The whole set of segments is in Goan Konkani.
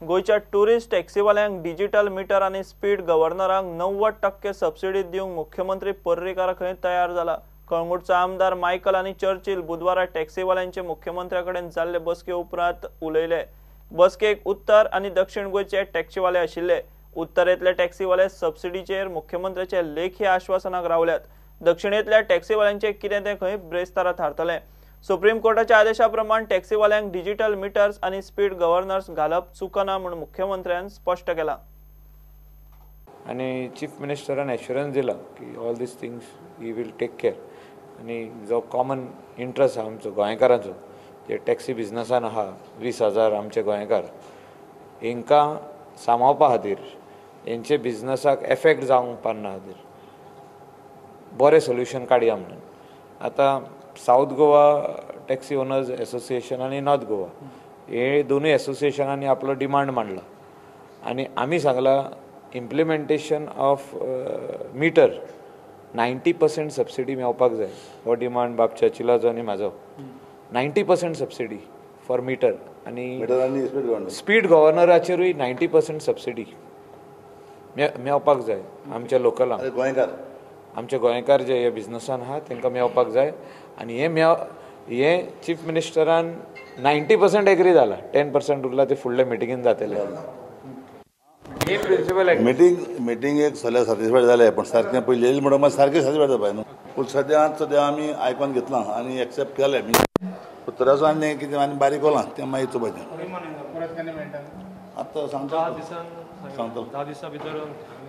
गोंयच्या टुरिस्ट टॅक्सीवाल्यांक डिजिटल मिटर आनी स्पीड गव्हर्नरांक 90% सबसिडी दिवंक मुख्यमंत्री पर्रीकार खंय तयार जाला। कळंगूटचो आमदार मायकल आनी चर्चिल बुधवारा टॅक्सीवाल्यांचे मुख्यमंत्र्या कडेन जाल्ले बसके उपरांत उलयले। बसकेक उत्तर आनी दक्षिण गोंयचे टॅक्सीवाले आशिल्ले। उत्तरेंतले टॅक्सीवाले सबसिडीचेर मुख्यमंत्र्याचे लेखी आश्वासनाक रावल्यात। दक्षिणेंतल्या टॅक्सीवाल्यांचे कितें तें खंय ब्रेस्तारा थारतलें। सुप्रीम कोर्टाच्या आदेशा प्रमाण टॅक्सीवाल्यांक डिजिटल मिटर्स आनी स्पीड गव्हर्नर्स घालप चुकना म्हूण मुख्यमंत्र्यान स्पश्ट केलां। आनी चीफ मिनिस्टरान एश्युरन्स दिला की all these things he will take care. आनी जो कॉमन इंट्रस्ट आहा आमचो गोंयकारांचो, जे टॅक्सी बिजनसान आहा 20,000 आमचे गोंयकार, हेंकां सांबाळपा खातीर, हेंचे बिजनसाक एफेक्ट जावंक पारना खातीर बरें सोल्युशन काडया म्हणून आतां South Goa taxi owners association आनी नॉर्थ गोवा हे दोनूय एसोसिएशनांनी आपलो डिमांड मांडला आनी आमी सांगला इम्प्लिमेंटेशन ऑफ मिटर 90% सबसिडी मेळपाक जाय। हो डिमांड बाब चर्चिलाचो आनी म्हाजो। 90% सबसिडी फॉर मिटर आनी स्पीड गव्हर्नराचेरूय 90% सबसिडी मेळपाक जाय आमच्या लोकलांक, गोंयकार, आमचे गोंयकार जे हे बिजनसान आहा तांकां मेळपाक जाय। आनी हे चीफ मिनिस्टरान 90% एग्री जाला, 10% उरला ते फुडल्या मिटिंगेन जातले। मिटींग एक सगळें सॅटिस्फायड जालें, पण सारकें पयलीं येयलें म्हणून मागीर सारकें सॅटिस्फायड जावपाक न्हू। पूण सद्या आमी आयकोन घेतलां आनी एक्सेप्ट केलें। उत्तराचो आनी कितें आनी बारीक कोलां तें मागीर चोवपाचें। आतां सांगता 10 दिसां भितर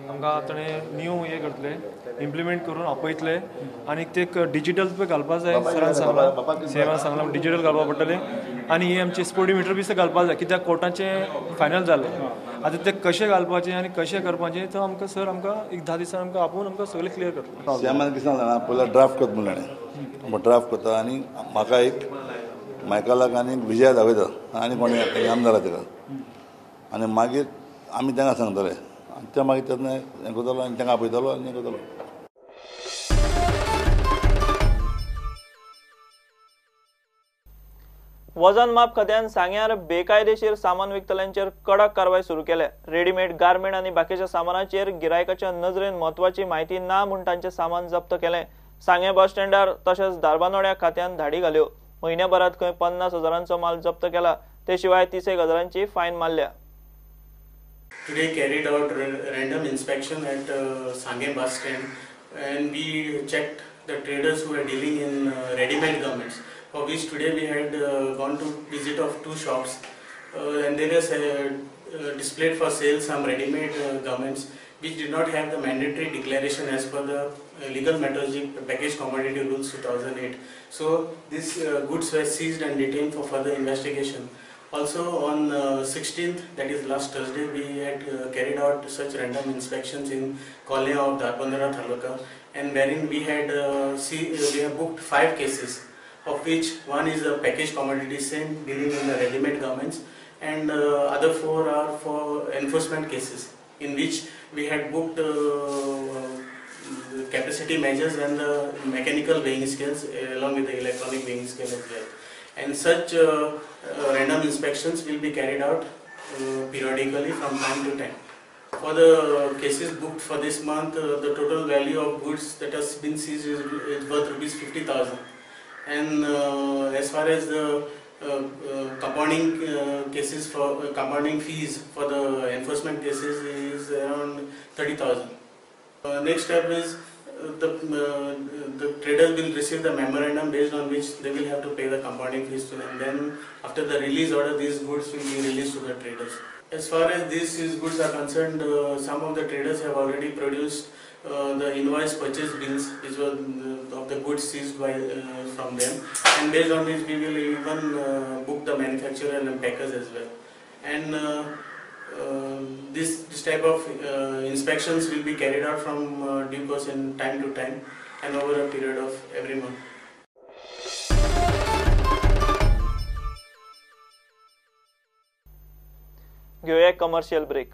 आमकां ताणें न्यू हें करतले, इम्प्लिमेंट करून आपयतले आनी ते डिजिटल पळय घालपा जाय। सरान सांगलां, सीएमान सांगलां डिजिटल घालपा पडटलें आनी हे आमचे स्पोर्टी मिटर बी घालपा जाय, कित्याक कोर्टाचें फायनल जालें। आतां ते कशें घालपाचें आनी कशें करपाचें तो आमकां सर आमकां एक 10 दिसान आमकां आपोवन आमकां सगळें क्लियर करतलो। सीएमान कितें सांगलां, पयलीं ड्राफ्ट करता म्हणलें, ड्राफ्ट करता आनी म्हाका एक मायकलाक आनी विजया दाखयता आनी कोणी आमदार ताका, आनी मागीर आमी तांकां सांगतले आनी ते मागीर तेन्ना हें करतलो आनी तांकां आपयतलो आनी हें करतलो। वजन माप खात्यान सांग्यार बेकायदेशीर सामान विकतल्यांचेर कडक कारवाय सुरू केल्या। रेडीमेड गार्मेंट आनी बाकीच्या सामानाचेर गिरायकाच्या नजरेन म्हत्वाची म्हायती ना म्हूण तांचें सामान जप्त केलें। सांगें बस स्टँडार तशेंच धारबानोड्या खात्यान धाडी घाल्यो। म्हयन्याभरांत खंय 50,000 माल जप्त केला। ते शिवाय 30,000 फायन मारल्या। Today carried out random inspection at Sanguem bus stand and we checked the traders who were dealing in ready-made garments, for which today we had gone to visit of 2 shops and there was displayed for sale some ready-made garments which did not have the mandatory declaration as per the Legal Metrology Package Commodity Rules 2008. So these goods were seized and detained for further investigation. Also on 16th, that is last Thursday, we had carried out such random inspections in Kolhe of Dharbandora Taluka, and wherein we had we have booked 5 cases, of which one is a package commodity same dealing in the ready-made garments, and other 4 are for enforcement cases in which we had booked capacity measures and the mechanical weighing scales along with the electronic weighing scale as well. And such random inspections will be carried out periodically from time to time. For the cases booked for this month, the total value of goods that has been seized is worth rupees 50,000. And as far as the compounding cases for compounding fees for the enforcement cases is around 30,000. Next step is the traders will receive the memorandum based on which they will have to pay the compounding fees to them. Then after the release order, these goods will be released to the traders. As far as these goods are concerned, some of the traders have already produced the invoice purchase bills which were of the goods seized by from them, and based on which we will even book the manufacturer and packers as well. And this type of inspections will be carried out from due course in time to time and over a period of every month. घेऊया कमर्शियल ब्रेक।